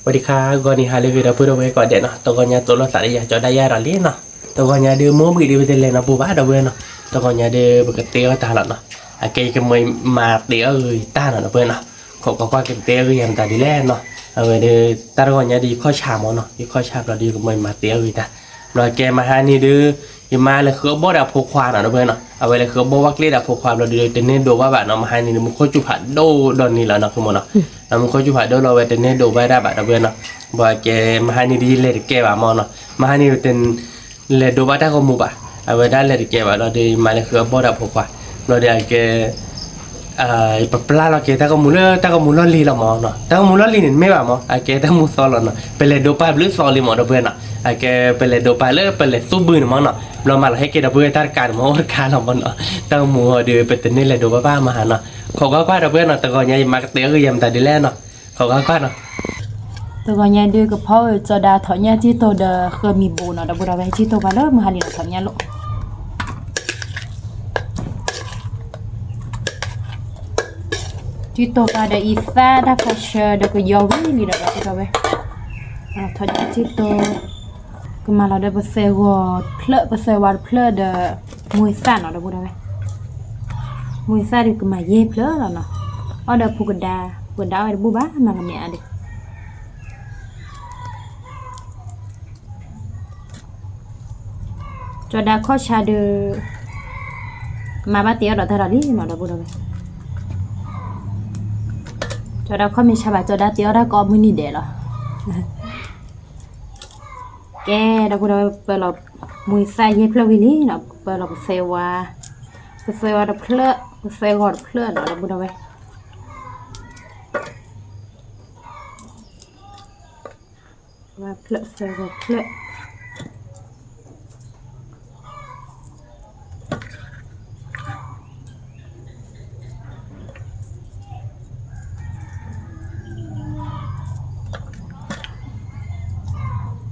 ဝဲဒၣ်ခါ ဂီၤနံၤဟါလၢအဂ့ၤ ဒီပုၢ်ဒီဝဲၢ်ကိးဂၤဒဲးနီၤ, တဂီၤညါသိၣ်လိသးလၢယၤ ကၠီဒၣ်ယၤဒီးလံနီၤ, တဂီၤညါဒုး မိၢ်ဘှံးဒုး ပတလဲၤနီတပူၤဘၣ် ဒီပုၢ်ဝဲၢ်နီၤ, တဂီၤညါဒုး ပကတ့အီၣ်တၢ်လီၤနီၤ, အကဲယကမၤတ့အီၣ်ဂ့ၤတၢ်နီၤ ဒီပုၢ်ဝဲၢ်နီၤ, ခိးကွၢ်ကွၢ် ကတ့အီၣ်ဂ့ၤယၤမတၤဒ်လဲၣ်နီၤ, အဝဲဒုး တၢ်တဂီၤညါဒုး ယခီၣ်ဆါမၢ်နီၤ, ယခီၣ်ဆါဘျီဒုး ယကမၤတ့အီၣ်ဂ့ၤတၢ်, ဘျီကဲမဟါနံၤဒုး ယမါလဲၤဃုအဘီၣ်ဒီးအဖိခွါနီၤ ဒီပုၢ်ဝဲၢ်နီၤ, အဝဲလဲၤဃုအဘီၣ်ဝၣ်ကျ့ဒီးအဖိခွါဘျီဒုး တန့ၢ်ဒိးဘၣ်ဘၣ်နီၤ, မဟါနံၤဒုး မူခိၣ်စူၤဖးဒိၣ်ဒီးန့ၣ်လီၤနီၤ ဃုမၢ်နီၤ, မူခိၣ်စူၤဖးဒိၣ်လီၤ အဝဲတန့ၢ်ဒိးဘၣ်ဒၣ်ဘၣ် ဒီပုၢ်ဝဲၢ်နီၤ, ဘျီကဲမဟါနံၤဒုး ယလဲၤတကဲဘၣ်မၢ်နီၤ, မဟါနံၤဒုး တ လဲၤဒိးဘၣ်တၢ်ဂီၤမူဘၣ်, အဝဲဒၣ်လဲၤတကဲဘၣ်လီၤဒီး မၤလဲၤဃုအဘီၣ်ဒီးအဖိခွါ, ဘျီဒီးအကဲ ပပျၢ်လီၤက့ၤတၢ်ဂီၤမူလၢ တၢ်ဂီၤမူလီၢ်လံၤလီၤမၢ်နီၤ, တၢ်ဂီၤမူလီၢ်လံၤန့ၣ် တမ့ၢ်ဘၣ်မၢ်, အကဲတၢ်မူသီလီၤနီၤ, ပလဲၤဒိးပာ်ဘျုးသီလံမၢ် ဒီပုၢ်ဝဲၢ်နီၤ, အကဲ ပလဲၤဒိးပာ်လၢပလဲၤသူၣ်ဘုန့ၣ်မၢ်နီၤ, ဘျီမၤလီၤဟဲက့ၤ ဒီပုၢ်ဝဲၢ် တၢ်တကးန့ၣ်မၢ် အိၣ်တကးလီၤမၢ်နီၤ, တၢ်ဂီၤမူအီၤဒုး ပတန့ၢ်လဲၤဒိးဘၣ်ဘၣ်မဟါနီၤ, ခိးကွၢ်ကွၢ် ဒီပုၢ်ဝဲၢ်နီၤ, တဂီၤညါ ယမၤကတ့အီၣ်ဂ့ၤယၤမတၤဒ်လဲၣ်နီၤ, ခိးကွၢ်ကွၢ်နီၤ တဂီၤညါဒုး ကဖီအၢၣ်ကၠီဒါ ထိးညၣ်စံၣ်တိၤဒီးဃၢမံၤဘိနီၤ ဒီပုၢ်ဝဲၢ်, စံၣ်တိၤပှၤလၢမဟါနံၤနီၤ ထိးညၣ်လိာ်, စံၣ်တိၤပှၤဒီးအံသၣ်တၢ်ဖီဆၢဒီးကယီဝံၤလံဒီး ဒီပုၢ်ဝဲၢ်, ထိးညၣ်စံၣ်တိၤ, ကမၤလီၤဒီးပသဲဂီၤတဖျၢၣ် ပသဲဝါတဖျၢၣ်ဒီး မူသၣ်နီၤ ဒီပုၢ်ဝဲၢ်, မူသၣ်ဒုးကမၤယဲၢ်ဖျၢၣ်လီၤနီၤ, အီၣ်ဒီးဖိကဒါ, ဖိကဒါအီၣ်ဝဲတဘူၣ်ဘၣ် မၤကမ့ၢ်အါဒုး ကၠီဒါခီၣ်ဆါဒုး မၤဘၣ်တ့အီၣ်ဒီးတၢ်ဒီးလံနီၤ ဒီပုၢ်ဝဲၢ်, ကၠီဒါခီၣ်မ့ၢ်ဆါဘၣ် ကၠီဒါတ့အီၣ်တၢ်ကိးမုၢ်နံၤဒဲးလီၤ, ကဲ ဒီပုၢ်ဝဲၢ် ပၢလီၤ, မူသၣ်ယဲၢ်ဖျၢၣ်ဝံၤလံနီၤ, ပၢလီၤပသဲဝါ, ပသဲဝါတဖျၢၣ် ပသဲဂီၤတဖျၢၣ်နီၤ ဒီပုၢ်ဝဲၢ် ဝါဖျၢၣ်သၢဂီၤဖျၢၣ်, ပၢလီၤပသဲဝါဝံၤလံ ဒီပုၢ်ဝဲၢ် ပကပၢလီၤဒီးပသဲသၣ်ဂီၤနီၤ, သဲသၣ်ဂီၤတဖျၢၣ် ကဲ ပၢလီၤပသဲလီၤပသဲဝံၤလံ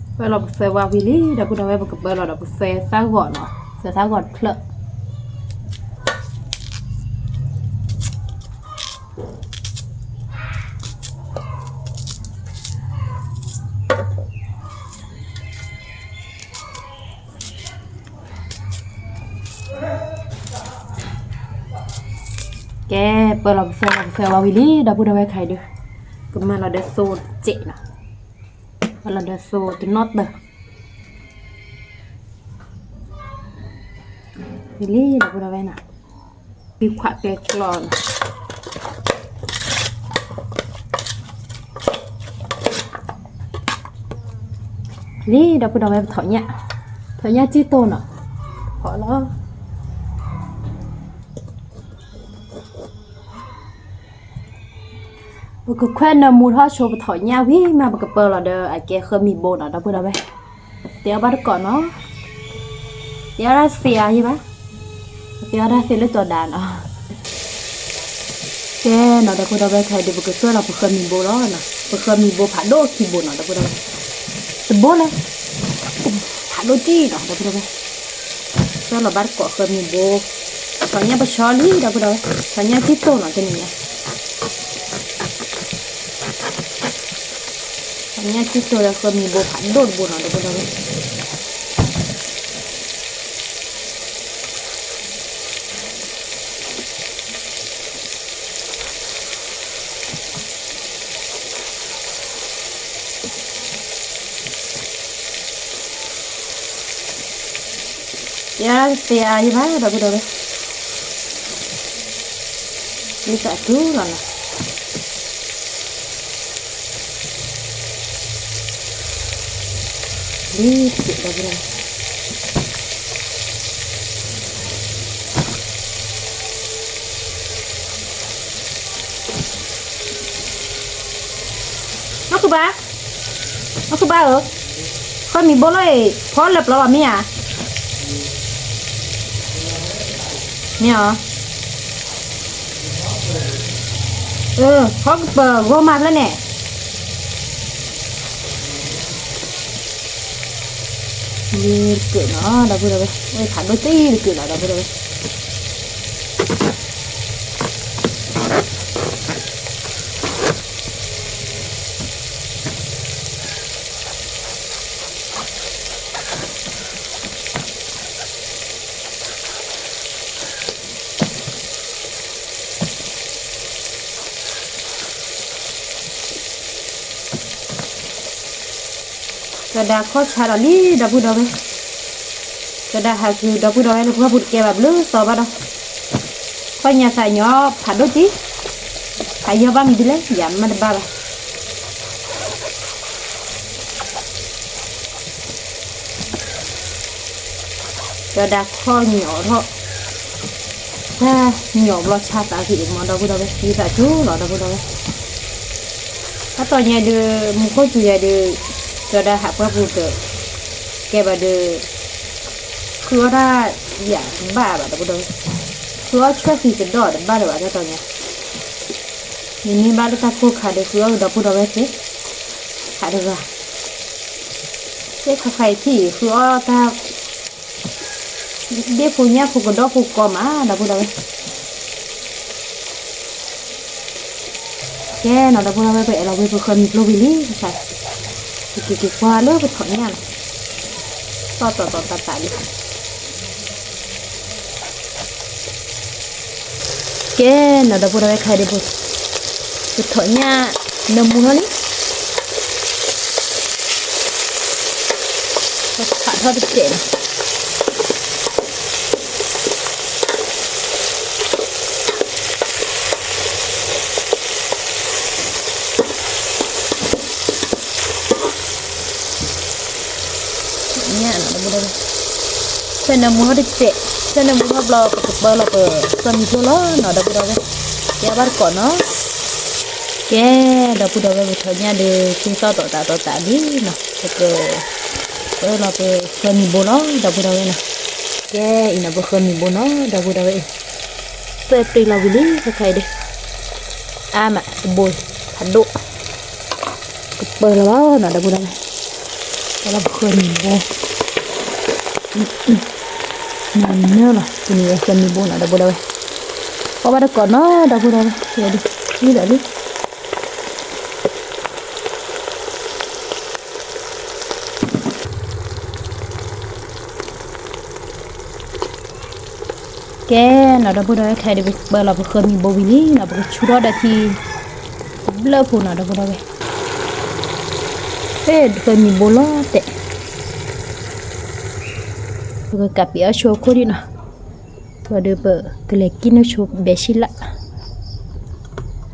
ဒီပုၢ်ဝဲၢ်ခဲအံၤဒီး ကမၤလီၤဒီးသိတစဲးနီၤ, မၤလီၤဒီးသိတနီၣ်တၢၢ် ဝံၤလံ ဒီပုၢ်ဝဲၢ်နီၤ, သံခွးကျဲကျီနီၤ လံ ဒီပုၢ်ဝဲၢ် ပထီၣ်ညၣ်, ထီၣ်ညၣ်စံၣ်တိၤနီၤ, ဖီလီၤ ပကခွဲးနၢမူထီၣ်ဆိ ပထီၣ်ညၣ်ဝံၤမး ပကပၢလီၤဒီး အကဲဃၢမံၤဘိနီၤ ဒီပုၢ်ဝဲၢ်, တဲအီၤဘၣ်တကိးနီၤ, တဲအီၤတၢ်သ့အါယံၤဘၣ်, တဲအီၤတၢ်သ့လၢကၠီဒါနီၤ, ကဲနီၤ ဒီပုၢ်ဝဲၢ်ခဲအံၤဒီး ပကပၢလီၤပဃၢမံၤဘိလီၤနီၤ, ပဃၢမံၤဘိဖးဒိၣ်ခံဘိနီၤ ဒီပုၢ်ဝဲၢ်, တဘိလၢ ဖးဒိၣ်တံၢ်နီၤ ဒီပုၢ်ဝဲၢ် ပၢလီၤဘၣ်တကိးဃၢမံၤဘိ, ထီၣ်ညၣ်ပဆီလံ ဒီပုၢ်ဝဲၢ်, ထီၣ်ညၣ်စံၣ်တိၤနီၤ တနံၤညါ, ထီၣ်ညၣ်စံၣ်တိၤဒီးဃၢမံၤဘိဖးဒိၣ်တဘိနီၤ ဒီပုၢ်ဝဲၢ် ယသ့အါယံၤဘၣ် ဒီပုၢ်ဝဲၢ်, လံသးတူၢ်လီၤနီၤ, လံတက့ၢ် ဒီပုၢ်ဝဲၢ် နီၢ်ခုဘါ, နီၢ်ခုဘါဧၢ, ဃၢမံၤဘိလီၤအံၤ ဖီလၢပျီဘၣ်မ့ၢ်ဧါ, မ့ၢ်ဧါ, ဖီကပၢၤဂီၢ်မးဖျၢၣ်န့ၣ် လံတက့ၢ်နီၤ ဒီပုၢ်ဝဲၢ်, အိၣ်ဖးဒိၣ်တံၢ်တက့ၢ်နီၤ ဒီပုၢ်ဝဲၢ်, ဒီပုၢ်ဝဲၢ်, ကၠီၤဒၣ်ခီၣ်ဆါဒီးလံ ဒီပုၢ်ဒီဝဲၢ်, ကၠီၤဒၣ်ဟးဃုာ်ဒီပုၢ်ဒီဝဲၢ်လၢပှၢ်ပူၤတကဲဘၣ်ဘျုးသီဘၣ်ဒီး, ခီၣ်ညါသးညီဖးဒိၣ်ကံ, ဖးယီၢ်ဘၣ်မနုၤဒ်လဲၣ် ယၤမ့ၢ်တဘၣ်ဘၣ်. ကၠီၤဒၣ်ခီၣ်ညီထီၣ်, တၢ်ညီဘျီဆါသးကံၢ်အံၤမ့ၢ်ဒီပုၢ်ဒီဝဲၢ် ယသးစူၤလီၤဒီပုၢ်ဒီဝဲၢ်. အတီၢ်ညါဒုး မူခိၣ်စူၤယၤဒုး, ကၠီၤဒၣ်ဟးပှၢ်ပူၤတကဲဘၣ်ဒီး, ဃုအီၣ်တၢ်ယၤတဘၣ်ဘၣ်ဒီပုၢ်ဒီဝဲၢ်, ဃုအီၣ်ဆၢဃံၤကဒီးတဘၣ်လၢၤဘၣ်တၢ်တီၢ်ညါ. မ့မ့ၢ်ဘၣ်လၢတၢ်ကိၢ်ခါဒီး ဃုအီၣ်ကဒီပုၢ်ဒီဝဲၢ်သ့, ခးတဂၤ, သ့ၣ်ခါခါအံၤထံၣ်အံၤ ဃုအီၣ်တၢ် ဒ့ၣ်ဖိညၣ်ဖိကဒီၣ်ဖိကီမး ဒီပုၢ်ဒီဝဲၢ်. ကဲနီၤ ဒီပုၢ်ဒီဝဲၢ် ပအဲၣ်လီၤဝဲပဃၢမံၤပျိဝံၤလံ, ပက့ၤက့ၤကွၢ်လၢပထီၣ်ညၣ်လီၤ, တီၢ်တီၢ်တီၢ်တၢ်တၢ်လံ. ကဲနီၤ ဒီပုၢ်ဒီဝဲၢ် ခဲအံၤဒုး ပထီၣ်ညၣ်နၢမူထီၣ်လံ, ပဖးထီၣ်တစဲးနီၤ. ညၣ်နီၤ ဒီပုၢ်ဒီဝဲၢ်, ဆၢနၢမူထီၣ်တစဲး, ဆၢနၢမူထီၣ်ဘျီ ပကပၢလီၤပဃၢမံၤပျိလီၤနီၤ ဒီပုၢ်ဒီဝဲၢ်, ကဲအီၣ်ဘၣ်တကိးနီၤ. ကဲ ဒီပုၢ်ဒီဝဲၢ် ပထီၣ်ညၣ်ဒီး ဆူတီၢ်တီၢ်တၢ်တီၢ်တၢ်လံနီၤ, ပကပၢလီၤပဃၢမံၤဘိလီၤ ဒီပုၢ်ဒီဝဲၢ်နီၤ. ကဲအံၤနီၤ ပဃၢမံၤဘိနီၤ ဒီပုၢ်ဒီဝဲၢ်အံၤ, သၢပျ့ၤလီၤဝံၤလံ ခဲခါအံၤဒုး, အါမးတဘိ, ဖးဒိၣ်, ကပၢလီၤလီၤနီၤ ဒီပုၢ်ဒီဝဲၢ်, ပၢလီၤပဃၢမံၤဘိ နၤနၢလီၤ တနံၤဃၢမံၤဘိနီၤ ဒီပုၢ်ဒီဝဲၢ်, အီၣ်ဘၣ်တကိးနီၤ ဒီပုၢ်ဒီဝဲၢ်, လံလီၤလံ. ကဲနီၤ ဒီပုၢ်ဒီဝဲၢ် ခဲအံၤဒုး ပပၢလီၤပဃၢမံၤဘိဝံၤလံနီၤ, ပကဆူထီၣ်ဒီးထံတဘျၢၣ်ဖိနီၤ ဒီပုၢ်ဒီဝဲၢ်, ဃၢမံၤဘိလီၤတဲာ်, ပကကးပံးအီၣ်ဆိအခိၣ်ဒံးနီၤ, ပှၤဒီးပကလဲၤကံၣ်နုာ်ဆိဘဲဆံလၣ် တ့အီၣ်ဘၣ်တကိးနီၤ ဒီ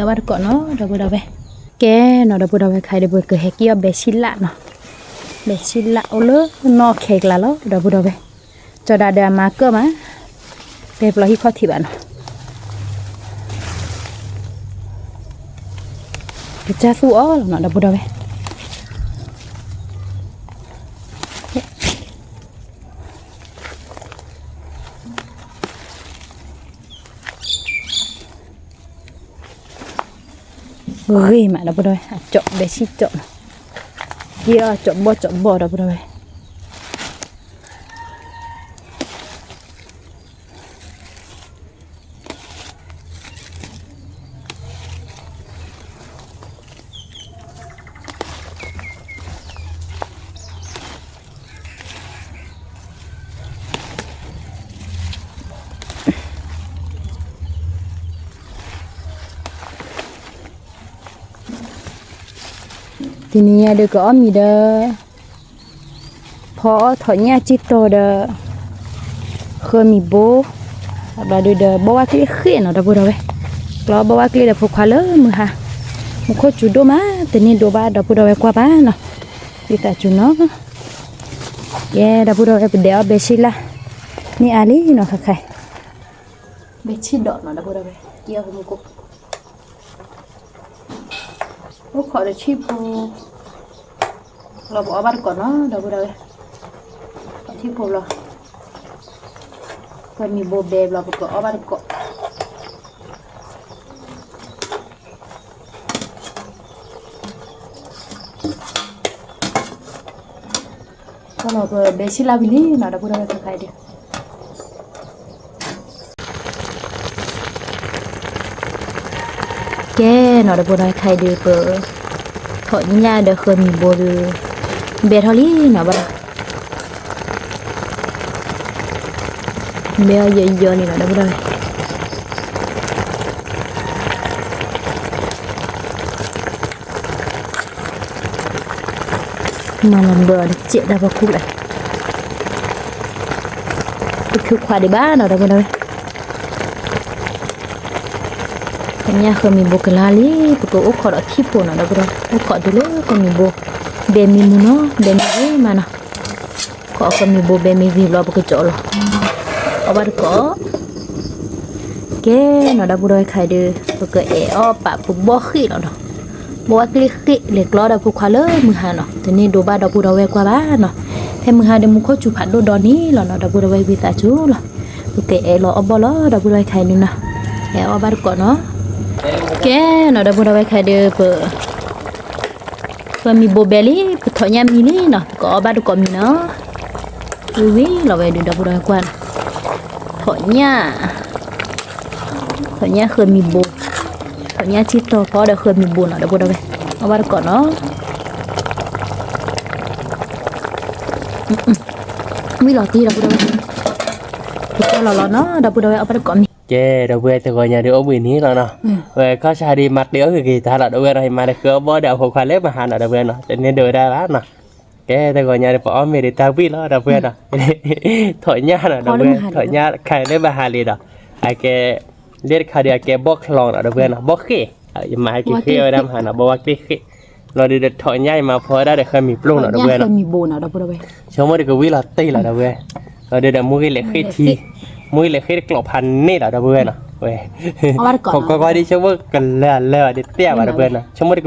ပုၢ်ဒီဝဲၢ်. ကဲနီၤ ဒီပုၢ်ဒီဝဲၢ် ခဲအံၤဒုး ပကဟဲကံၣ်အီၣ်ဘဲဆံလၣ်နီၤ, ဘဲဆံလၣ်အိၣ်လၢနီၢ်ခဲကျါလီၤ ဒီပုၢ်ဒီဝဲၢ်, ကၠီၤဒၣ်ဒီးအမါကၢၢ်မး, ပဲပျီဟံၣ်ခီၣ်ထံးဘၣ်နီၤ, ကစၢ်သူၣ်အီၣ်လီၤနီၤ ဒီပုၢ်ဒီဝဲၢ်, ဂ့ၤမး ဒီပုၢ်ဒီဝဲၢ်, အကၠီးဘဲဆံကၠီးနီၤ, က့ၤအီၣ်ကၠီးဘီၣ်ကၠီးဘီၣ် ဒီပုၢ်ဒီဝဲၢ်. တနံၤညါဒုး ကအီၣ်မ့ၤဒီး ဖီအီၣ်ထီၣ်ညၣ်စ့ၢ်ကီးဒီး ဃၢမံၤဘိ, အဘျီဒုးဒီး ဘီဝါကျ့ဃ့ၣ်နီၤ ဒီပုၢ်ဒီဝဲၢ်, ကျီဘီဝါကျ့ဒီးဖိခွါလၢမုၢ်ဟါ, မူခိၣ်စူၤဒိၣ်မး တန့ၢ်ဒိးဘၣ် ဒီပုၢ်ဒီဝဲၢ်ကွၢ်ပာ်နီၤ, ဒ်သးစူၤနီၤ, ယဲ ဒီပုၢ်ဒီဝဲၢ် ပဒဲးအီၣ်ဘဲဆံလၣ်, န့ၢ်အါလံနီၤ ခဲခါအံၤ, ဘဲဆံဒီးနီၤ ဒီပုၢ်ဒီဝဲၢ် က့ၤအီၣ်မူခိၣ် အိၣ်ခိးဒီးဆံၣ်ဖိ, လီၤပအီၣ်ဘၣ်တကိးနီၤ ဒီပုၢ်ဒီဝဲၢ်, ခီးဆံၣ်ဖိလီၤ, ပမံၤဘိဘဲဘျီ ပကအီၣ်ဘၣ်တကိး လီၤပဘဲဆံလၢဝံၤလံနီၤ ဒီပုၢ်ဒီဝဲၢ် ခဲခါအံၤဒုး ကဲနီၤ ဒီပုၢ်ဒီဝဲၢ် ခဲအံၤဒုး ပထီၣ်ညၣ်ဒီးဃၢမံၤဘိဒုး ဘဲထီၣ်လံနီၤ ဘၣ်ဒီး ဘဲအီၣ်ယီၤယီၤန့ၣ်နီၤ ဒီပုၢ်ဒီဝဲၢ်. မၤလီၤဘၢအီၤတစဲးဒၣ်ဖီခိၣ်လဲၣ်, တခုခွါဒံးဘၣ်နီၤ ဒီပုၢ်ဒီဝဲၢ်, ညၣ်ဃၢမံၤဘိကလါလံ, ပကအိၣ်ခိးဒီးခံဖိနီၤ ဒီပုၢ်ဒီဝဲၢ်, အိၣ်ခိးတုၤလၢဃၢမံၤဘိ, ဘဲမံမူနီၤ, ဘဲမံဂ့ၤမးနီၤ, ခိးဃၢမံၤဘိ ဘဲမံဂ့ၤဘျီ ပကကၠီလီၤ, အီၣ်ဘၣ်တကိး ကဲနီၤ ဒီပုၢ်ဒီဝဲၢ်ခဲအံၤဒီး ပကအဲၣ်အီၣ်ပာ်ပဘီၣ်ဃ့ၣ်လီၤနီၤ, ဘီၣ်ဝဲကျ့ဃ့ၣ် လဲၤကျီဒီးဖိခွါလၢမုၢ်ဟါနီၤ, တန့ၢ်ဒိဘၣ်ဒီပုၢ်ဒီဝဲၢ်ကွၢ်ဘၣ်နီၤ, ဖဲမုၢ်ဟါဒီးမူခိၣ်စူၤဖးဒိၣ်ဒီနံၤလီၤနီၤ, ဒီပုၢ်ဒီဝဲၢ်ဝံသးစူၤလီၤ, ပကအဲၣ်လီၤအီၣ်ဘီၣ်လီၤ ဒီပုၢ်ဒီဝဲၢ်ခဲအံၤန့ၣ်နီၤ, အဲၣ်အီၣ်ဘၣ်တကိးနီၤ, ကဲနီၤ ဒီပုၢ်ဒီဝဲၢ်ခဲအံၤဒီး ပ ဃၢမံၤဘိဘဲလံ, ပထိးညၣ်မံလံနီၤ, ပကအီၣ်ဘၣ်တကိးမံနီၤ, ဝံၤဝံၤလီၤဝဲဒုး ဒီပုၢ်ဒီဝဲၢ်ကွၢ်နီၤ, ထိးညၣ်, ထိးညၣ်ဃၢမံၤဘိ, ထိးညၣ်ထံတီၤဖီဒီးဃၢမံၤဘိနီၤ ဒီပုၢ်ဒီဝဲၢ်, အီၣ်ဘၣ်တကိးနီၤ, ဝံၤလီၤတံၢ် ဒီပုၢ်ဒီဝဲၢ်, ပကလီၤလီၤနီၤ ဒီပုၢ်ဒီဝဲၢ် အီၣ်ဘၣ်တကိးမံ ကဲ ဒီပုၢ်ဝဲၢ် တဂီၤညါဒုးအိၣ်ဘှံးနံၤလီၤနီၤ, ဝဲခီၣ်ဆါဒုးမၤတ့ၢ်အီၣ်ဂ့ၤဂ့ၤတၢ်လီၤ ဒီပုၢ်ဝဲၢ်နီၤ, ယမၤတဃုအီၣ်ဘီၣ်ဒီးအဖိခွါလၢမဟါနီၤ ဒီပုၢ်ဝဲၢ်နီၤ, တန့ၢ်ဒိးဝဲဒၣ်ဘၣ်နီၤ, ကဲ တဂီၤညါဒုးပအီၣ်မ့ၤဒုးတၢ်ဘှံးလီၤ ဒီပုၢ်ဝဲၢ်နီၤ, ထိးညၣ်နီၤဒီပုၢ်ဝဲၢ်, ထိးညၣ်ခါလၢမဟါလံဒီး, အကဲ, လၢတခါဒုးအကဲဘီၣ်ချီနီၤ ဒီပုၢ်ဝဲၢ်နီၤ, ဘီၣ်ဃ့ၣ်, ယမၤက့ၤဃ့ၢ်ဝဲဒၣ်မဟါနီၤ, ဘီဝဲကျ့ဃ့ၣ်, လီၤဒုးဒီးထိးညၣ် ယမၤဖီဝဲဒၣ်ဒီးဃၢမံၤပျိၢ်နီၤ ဒီပုၢ်ဝဲၢ်နီၤ, ဆိကမိၣ်ဒုးကဝံၤလီၤတ့ၢ်လီၤ ဒီပုၢ်ဝဲၢ်, လီၤဒုးဒီးမူဂ့ၤလဲၤဃ့ၢ်ထံ, မူဂ့ၤလဲၤဃ့ၢ်တကျိးဖးန့ၣ်လီၤ ဒီပုၢ်ဝဲၢ်နီၤ, ဝဲ, ခိးကွၢ်ကွၢ်ဒ်ဆိကမိၣ်ကလၢာ်လၢာ်ဘၣ်ဒုးတဲဘၣ် ဒီပုၢ်ဝဲၢ်နီၤ, ဆိကမိၣ်ဒုးကဝံၤလီၤတ့ၢ်လီၤ ကဲ ဒီပုၢ်ဝဲၢ် တတဲအါလၢၤဘၣ် အီၣ်ဘၣ်တကိးနီၤ တနံၤညါဒုး, တနံၤညါဒုး ပတဲန့ၢ်လၢပှၢ်ပူၤဘၣ်နီၤ အိၣ်ဘှံးနံၤဒုး, ဖိကဒါ ဆိကမိၣ်ကဝံၤအဖိကဒါ ဝံၤလီၤတ့ၢ်လီၤမ့ၢ်ယါ, ကဲ ပအီၣ်ဘၣ်တကိးနီၤ ဒီပုၢ်ဝဲၢ်နီၤ, ဆိကမိၣ်ဒုးကဝံၤလီၤ, တနံၤညါဒုး ထိးညၣ်ဒုးဝံၤဝဲယါနီၤ ဃုမိၢ်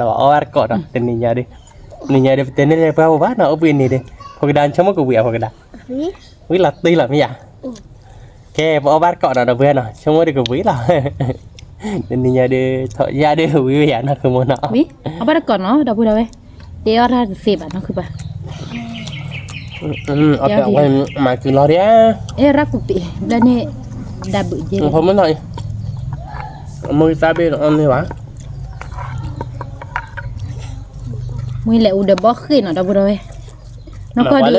နီၤ, အီၣ်ဘၣ်တကိးနီၤ ဒီပုၢ်ဝဲၢ်, တဲအီၣ်တၢ်တသ့ဘၣ်နီၤ ခုပၢ်, မၤကလီၤဒံး, အဲ ရၣ်ကူပ့း ဘျဲၣ်န့ၣ်, ဒၣ်ဘုးကဲ,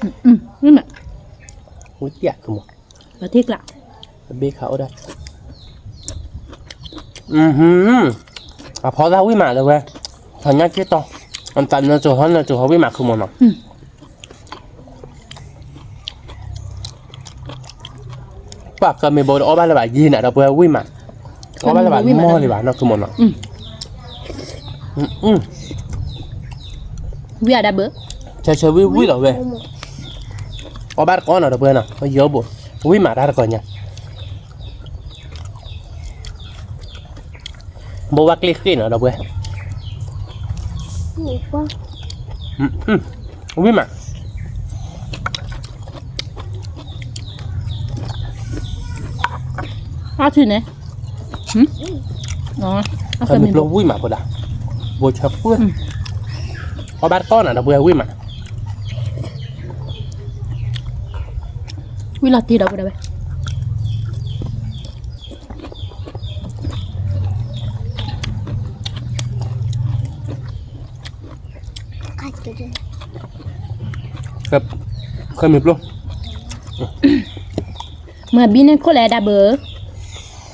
ဖိမုၣ်နီၤအံၤ, မုၢ်သၣ်ဘ့ၣ်အီၣ်န့ၢ်ဘၣ် မ့ၢ်လဲၤအူဒီးဘီၣ်ဃ့ၣ်နီၤ ဒီပုၢ်ဒီဝဲၢ်, နီၢ်ကီၢ်ဒုး ဃၢမံၤပျိၢ်ဒ်နီၤ ဒီပုၢ်ဝဲၢ်နီၤ, ညၣ်ထံဒုးအလဲၤဒိကဲးနီၤ နီၢ်ခုပၢ်, ညၣ်ထံလဲၤဒိ ညၣ်ထံခီၣ်သးယါဒုးအီၣ်တဘူၣ်ဘၣ်, ထိးညၣ်နီၤ ဒီပုၢ်ဝဲၢ်နီၤ, ဝံၤတၢ်ကမီၤ, ဘ့ၣ်ခးအိၣ်ဒၣ် အဖီသၣ်ဝံၣ်မး ဒီပုၢ်ဝဲၢ်, ထိးညၣ်က့ၢ်တီ, အတၢ်နၢၤစိၤဟီ နၢၤစိၤဟီဝံၣ်မးခုမိၢ်နီၤ, ပှၤဃၢမံၤဘိတအီၣ်ဘၣ်လၢၤဘၣ်ယံၤနၤ ဒီပုၢ်ဝဲၢ်ဝံၣ်မး, အီၣ်ဘၣ်လၢၤဘၣ်မီၢ်လံၤဘၣ်နီၤ ခုမိၢ်နီၤ, ဝံၣ်အဒၣ်ဘၣ်, ဆၢဆၢဝံၣ်ဝံၣ်လီၤဝဲ, အီၣ်ဘၣ်တကိးနီၤ ဒီပုၢ်ဝဲၢ်နီၤ ယီဘိ, ဝံၣ်မးတၢ်တကိးညါ ဘိဝဲကျ့ဃ့ၣ်နီၤ ဒီပုၢ်ဝဲၢ်, ဝံၣ်မး, အါထံန့ၣ်, အမ့ၢ်ပျိဝံၣ်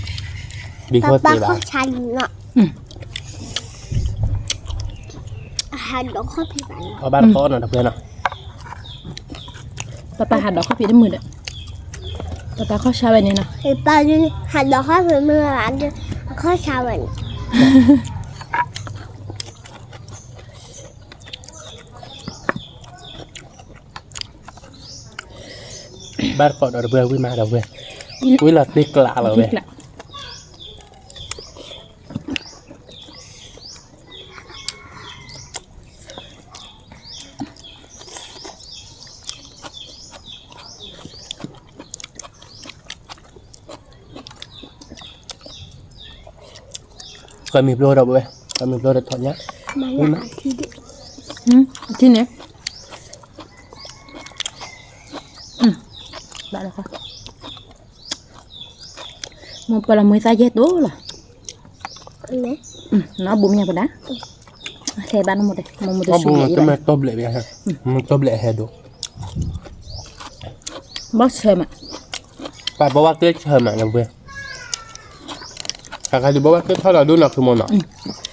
မးဖိဒၣ်, ဘိဆၢပှၢ်, အီၣ်ဘၣ်တကိးနီၤ ဒီပုၢ်ဝဲၢ်ဝံၣ်မး ဝံၣ်လီၤတံၢ်ဒီပုၢ်ဝဲၢ်, ဃၢမံၤပျိၢ်, မ့ၢ်ဘံန့ၣ်ခိၣ်လဲၣ်ဒၣ်ဘၣ်, ပပၢ်, ဘံခိၣ်သ့ဘၣ်, ဟးဒီးခီၣ်ဖံးဘၣ်နီၤ, အဘၣ်တခီနီၤ တပှဲၤနီၤ, ပပၢ်ဟးဒီးခီၣ်ဖံးတမုာ်ဒီး, ပပၢ်ခီၣ်ဆါဝဲန့ၣ်နီၤ, ပပၢ်ဟးဒီးခီၣ်ဖံးမုာ်ဘၣ်ဒီး, ခီၣ်ဆါဝဲန့ၣ် ဘၣ်တကိးဒီးတပှဲၤဝံၣ်မးဒီးဝဲ, ဝံၣ်လီၤတ့ၢ်ကျးလီၤဝဲ, ဃၢမံၤပျိၢ်ဒီးဝဲ, ဃၢမံၤပျိၢ်ဒီးထီၣ်ညၣ်, ဝံၣ်မး, အထံန့ၣ်, ဘၣ်လီၤ, မိၢ်ပၢ်လီၤမွေးသၣ်ယဲၢ်တိၢ်လီၤ, နီၢ်ဘူးမ့ၢ်ပဒၣ်, ဟဲဘၣ်နမိၢ်တဲ, မ့ၢ်တိၢ်ဘျဲၣ်, မ့ၢ်တိၢ်ဘျဲၣ်ဟဲဒိၣ်, ဘီဆၢမး, ပှၤဘီဝဲကျဲဆၢမး ဒီပုၢ်ဝဲၢ်, တၢ်ခါဒုးဘီဝဲကျဲထီၣ်လီၤဒိၣ်နီၢ်ခုမီၤနီၤ.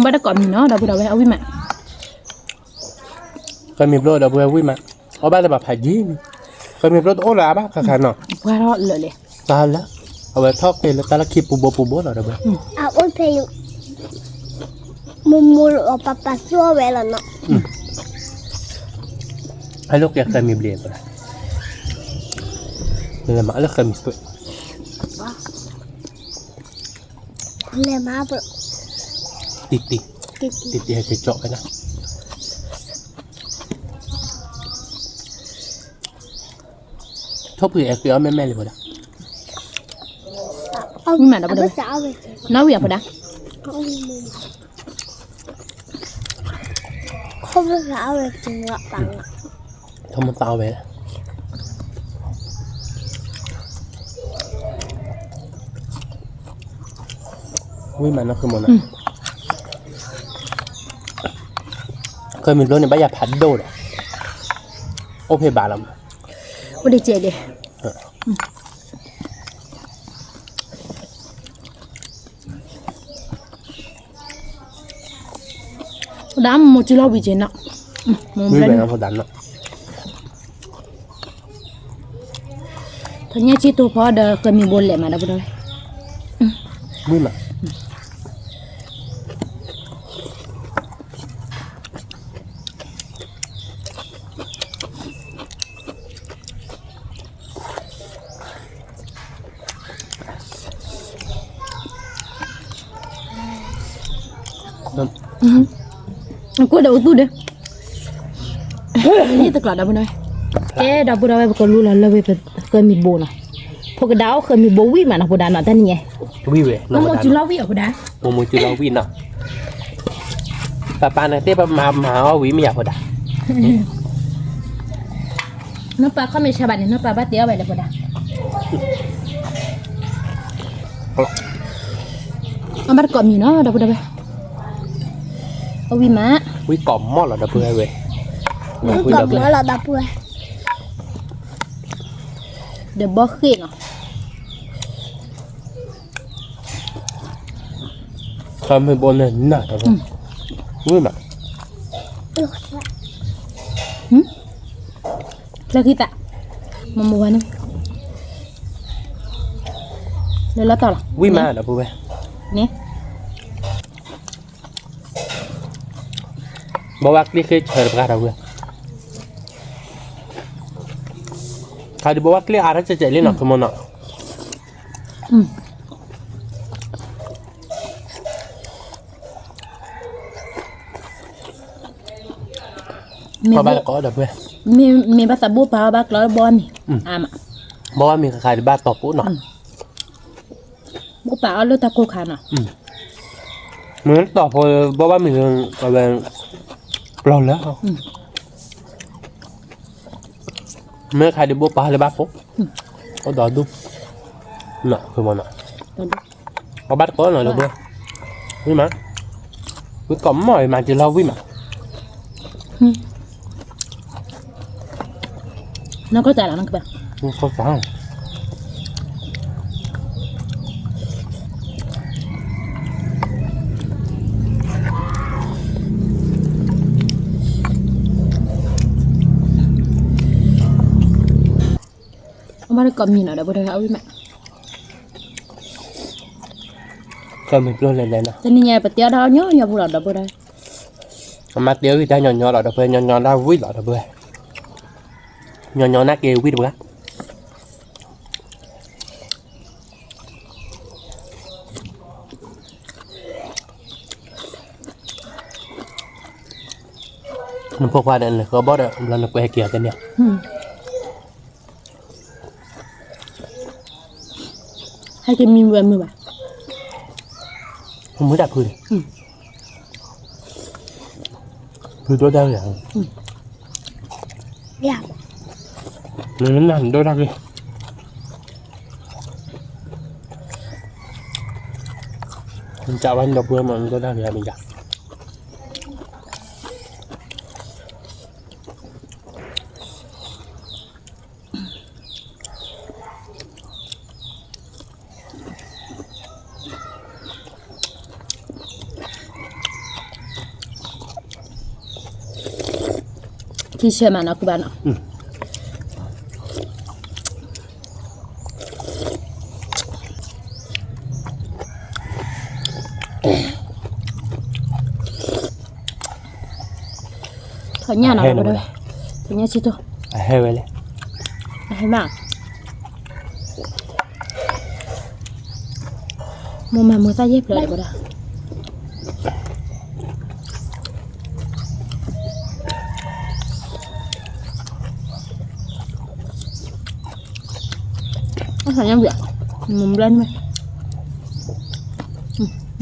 ဘၣ်တကိးမံၤနီၤ ဒီပုၢ်ဒီဝဲၢ် အဝံၣ်မး, ကမ့ၢ်ဘျီဒီပုၢ်ဝဲၢ်ဝံၣ်မး, အီၣ်ဘၣ်လၢဘၣ်ဖးယံၤ, ကမ့ၢ်ဘျီတအိၣ်လၢၤအါဘၣ်ခါခါနီၤ, ပှၤထီၣ်လၢာ်လဲၣ်, တၢ်လၢ, အဝဲထီၣ်က့ၤလၢတၢ်လၢခံပူၤဘိပူၤဘိလီၤ ဒီပုၢ်ဝဲၢ်, အအိၣ်ဖဲ မိၢ်မိၢ်လီၤ ပၢ်ပၢ်သူအီၤဝဲလီၤနီၤ, အလိၣ်ကဲဃဲမံၤဘျဲၣ်ပဒၣ်, လဲၤမၤအလၢဃဲမံၤသွဲၣ် လဲၤမၤပ, တံၢ်တံၢ်, တံၢ်တံၢ် ဟဲက့ၤကၠီၣ်ဝဲဒၣ်, ထိၣ်ဖှံးအဲၣ်က့ၤအီၣ်မဲာ်မဲာ်လံပဒၣ်, ဝံၣ်မးဒီပုၢ်ဒီဝဲၢ်, နီၣ်ဝံၣ်အပဒၣ် ထိၣ်မသးဝဲ, ဝံၣ်မးနီၢ်ခုမီၤနီၤ, ဃဲမံၤဘျီန့ၣ် ဘၣ်ယၤဖးဒိၣ်ဒီး, အိၣ်ဖဲဘၣ်လီၤမး, အိၣ်ဒံးကဲးဒံး ဒၣ်မိၢ်မိၢ်စုလီၤဝံၤက့ၤနီၤ, မိၢ်မိၢ်ဘျီန့ၣ်, ထီၣ်ညၣ်ဆံတိၢ်ဖီဒီးဃဲမံၤဘိလဲၣ်မးဒီပုၢ်ဒီဝဲၢ်, ဝံၣ်မး ကိၣ်ဒီးအိၣ်သူၣ်ဒီး, ယတကျးဒီပုၢ်ဒီဝဲၢ်, ကဲဒီပုၢ်ဒီဝဲၢ် ပကလူလီၤလၢဝဲပဃဲမံၤဘိနီၤ, ဖိကဒါအိၣ်ဃဲမံၤဘိဝံၣ်မးနီၤ ဖိဒါနီၤ တၢ်နံၤညါ, မိၢ်မိၢ်စုလီၤဝံၣ်အဖိဒါ, မိၢ်မိၢ်စုလီၤဝံၣ်နီၤ, ပပၢ်န့ၣ်သ့ၣ်ပမၤမၤအီၣ်ဝံၤမ့ၢ်ယၤဖိဒါ နီၢ်ပၢ်ခီၣ်မ့ၢ်ဆါဘၣ်န့ၣ် နီၢ်ပၢ်ဘၣ်တဲအီၣ်ဝဲလၢဖိဒါ, အဘၣ်တကိးမံၤနီၤ ဒီပုၢ်ဒီဝဲၢ်, အဝံၣ်မး, ဝံၣ်ကိးမီၢ်လီၤဒီပုၢ်ဝဲၢ်, ဝံၣ်ကိးမီၢ်လီၤဒီပုၢ်ဝဲၢ်, ဒီးဘီဃ့ၣ်နီၤ ခါမ့ၢ်ဘီန့ၣ်နၤတၢ်ဘီ, ဝံၣ်မး, ဖျၢၣ်ဃံသး, မမူဝဲန့ၣ်, လၢလီၤတီၤလီၤ, ဝံၣ်မးဒီပုၢ်ဝဲၢ်, န့ၣ် ဘီဝဲကျ့ဃ့ဆၢတပှၢ်တၢ်ဝဲ, ခါဒုးဘီဝဲကျ့အါထီၣ်ကဲးကဲးလံနီၤ ခမီနီၤ ပဘၣ်တကိးဒီပုၢ်ဝဲၢ်, မ့ၢ်ဘၣ်သးဘိၣ်ပာ်အီၣ်ဘၣ်ကျီဘီမံၤ, ဘီမံၤခါခါဒုးဘၣ်တီၢ်ပိနီၤ, ဘိၣ်ပာ်အီၣ်လၢတၢ်ကိၢ်ခါနီၤ, မ့ၢ်တီၢ်ဖိဘီဘၣ်မံၤ, အဝဲ, ပျီလၢ မ့ၢ်ခါဒုးဘိၣ်ပာ်လၢဘၣ်ဖိ, အိၣ်ဒီးဒူၣ်, နီၤ, အဘၣ်တကိးနီၤလၢဘိ, ဝံၣ်မး, ဝံၣ်ကိးမီၢ်မၤက့ၤလီၤဝံၣ်မး, နီၢ်ကီၢ်တၢ်လီၤနီၢ်ကပၤ, အမ့ၢ်တကိးမံၤနီၤ ဒီပုၢ်ဒီဝဲၢ် အဝံၣ်မး, ကမ့ၢ်ပျိလဲၤလဲၤနီၤ, တနံၤညါပတဲအီၣ်ဒၣ်ညီညီဖိလီၤ ဒီပုၢ်ဒီဝဲၢ်, အမၤတဲအီၣ်ဂံၢ်တၢ်ညီညီလီၤ ဒီပုၢ်ဝဲၢ်, ညီညီဒၣ်ဝံၣ်လီၤ ဒီပုၢ်ဝဲၢ်, ညီညီနာ်က့ၤဝံၣ်တပှၤ နဖိခွါဒီးနဃီဘီဒီး ဘျီနကွဲးဟဲက့ၤအီၤတန့ၢ်, ဟဲက့ၤမံဝဲမုာ်ဘၣ်. မုာ်တၢ်ဖုန့ၣ်, ဖုဒိၣ်တၢ်ဂ့ၤ, နနၢ်ဒိၣ်တၢ်ဂ့ၤ, နကဝဲဒီပုၢ်ဝဲၢ်မး နဒိၣ်တၢ်ဂ့ၤမ့ၢ်ယါ. ထံဆၢမးနီၤ ကူဘၣ်နီၤ, ထီၣ်ညၣ်နီၤ, ထီၣ်ညၣ်ဆံတိၢ်, အဟဲဝဲလဲၣ်, အဟဲမး မိၢ်မၤမုာ်သၣ်ယဲၢ်ဖျၢၣ်ဒီးဝဲဒၣ်, အဆၣ်ညါဝံၤ, မုာ်ဘျဲၣ်န့ၣ်,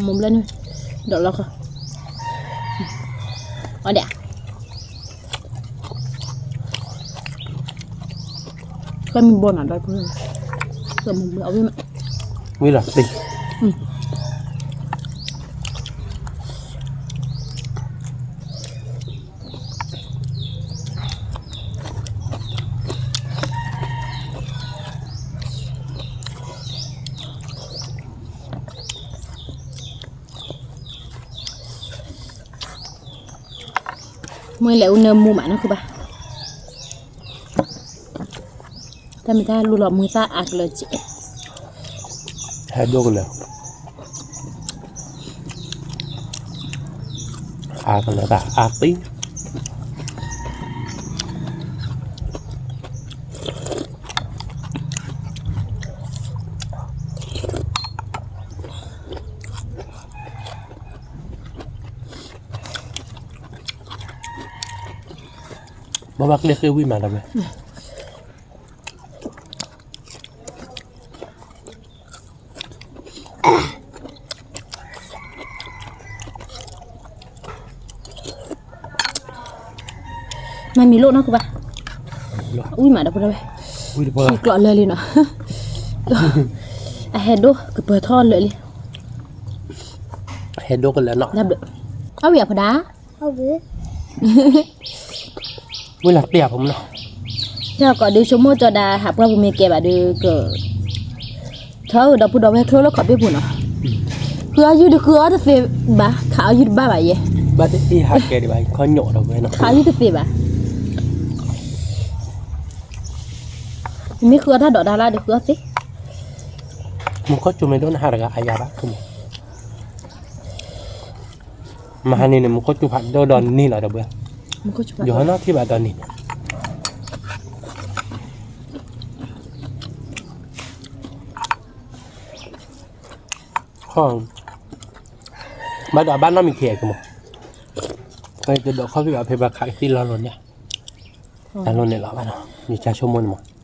မုာ်ဘျဲၣ်န့ၣ်, ဒီးလီၤခီ, အီဒၣ် ကမံဘိနီၤဒီး, ကမံဘိအဝံၣ်မး, ဝံၣ်လီၤသ့, မ့ၢ်လဲၤအူနၢမူမးနီၢ်ခိဘၣ်, တၢ်မ့ၢ်တၢ်လူလီၤမုာ်သၣ်အါကလၢာ်ကဲ, ဟဲဒိၣ်ကလၢာ်, အါကလၢာ်သၣ်အါသံ ဘၣ်ဘၣ်ကျဲဃ့ဝံၣ်မးဒီးဝဲ, မၤမံၤလိၣ်နီၢ်ခိဘၣ်, ဝံၣ်မးဒီးဖိဒၣ်ဝဲ, ဟံၣ်ကျိးလၢာ်လံနီၤ, အဟဲဒိၣ်ကပၢၤထီၣ်လၢာ်လံ, ဟဲဒိၣ်ကလၢာ်နီၤ, အဝံၣ်အဖိဒၣ် ဝံၣ်လီၤတ့ၢ်အဖိမနီၤ, ဟဲကိးဒုးဆိကမိၣ်ကၠီဒၣ် ဟးပှၢ်ပူၤမ့ၢ်ကဲဘၣ်ဒုးက, ထီၣ်ဒီပုၢ်ဒီဝဲၢ်ချိၣ်လၢခီၣ်ဘ့ၣ်ပူၤနီၤ, ဃုအီၣ်ယုၢ်ဒုးဃုအီၣ်တသ့ဘၣ်, ခးအီၣ်ယုၢ်တဘၣ်ဘၣ်ယဲ, ဘၣ်တ့ၢ်ဟးကဲဒံးဘၣ် ခီၣ်ညီၣ်ဒီးဝဲနီၤ, ခးအီၣ်ယုၢ်တသ့ဘၣ်, မ့ၢ်ဃုအီၣ်တၢ်ဒိးတၢ်လၢဒုးဃုအီၣ်သ့, မူခိၣ်စူၤမ့ၢ်ဒိၣ်နဟးတဂၤအါယၤဘၣ်, မဟါန့ၣ်န့ၣ် မူခိၣ်စူၤဖးဒိၣ်ဒီးန့ၢ်လီၤဒီးဝဲ, ယဟီနီၢ်ထံၣ်ဘၣ်ဒီးန့ၣ် ဘၣ်ဒီးအဘၣ်နီတမံၤခံဂၤကမီၤ, တဒိးခီၣ်ဖံးဘၣ်ဖဲဘၣ်ခးကသံၣ်လီၤလိာ်န့ၣ်, တၢ်လိၣ်န့ၣ်လီၤဘၣ်နီၤ, ယကၢဆိကမိၣ်န့ၣ်မး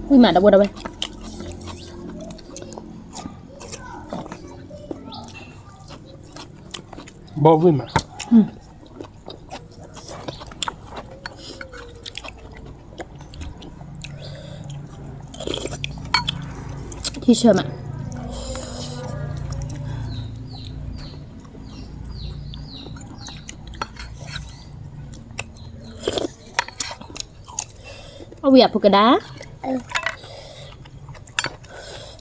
ဝံၣ်မးဒီပုၢ်ဒီဝဲၢ်, ဘီဝံၣ်မး, ထံဆၢမး, အဝံၣ်အဖိကဒါ,